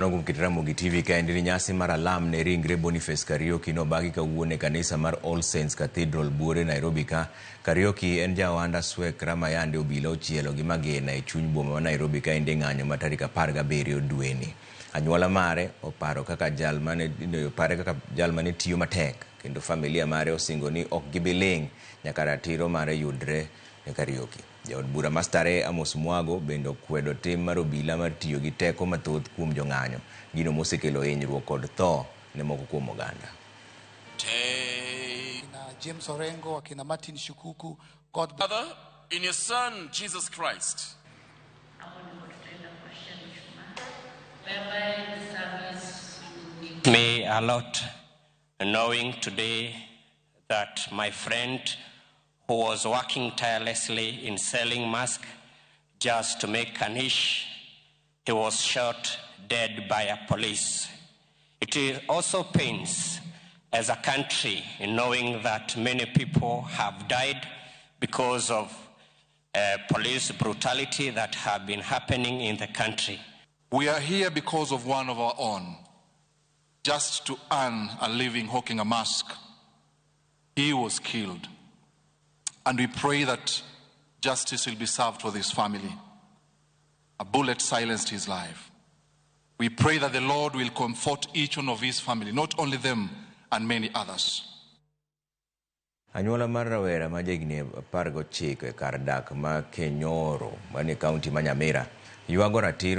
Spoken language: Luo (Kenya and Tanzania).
Kuom kit Ramogi TV kaendi ni nyasi mar alam ne ringre Boniface Kariuki nobagi kawuono e kanisa mar All Saints Cathedral Buore, Nairobi ka. Kariuki en ja ohand Swek Ramayande obila ochielo gi magina e chuny boma ma Nairobi kaendi e ng'anyo ma tarik 17 dweni. Anyuola mare oparo kaka jal mane pare kaka jal mane tiyo matek kendo familia mare osingo ni ok gibi ling' nyaka ratiro mare yudre ne Kariuki. Jaod bura ma Starehe Amos Mwago bende okwedo tim mar obila mar tiyo gi teko mathoth kuom jong'anyo, gino mosekelo hinyruok kod tho ne moko kuom oganda. Akina James Orengo, akina Martin Shukuku, God Father, in your Son, Jesus Christ. Hapo ndipo tutaenda kuwashia mishumaa. Whereby the service will Me a lot knowing today that my friend who was working tirelessly in selling masks just to make an ish, he was shot dead by a police. It is also pains as a country in knowing that many people have died because of police brutality that have been happening in the country. We are here because of one of our own, just to earn a living hawking a mask. He was killed. And we pray that justice will be served for this family. A bullet silenced his life. We pray that the Lord will comfort each one of his family, not only them and many others. Anyuola mar rawera ma jahigni 19 e kar dak ma Kenyoro manie kaunti ma Nyamira ywago ratiro.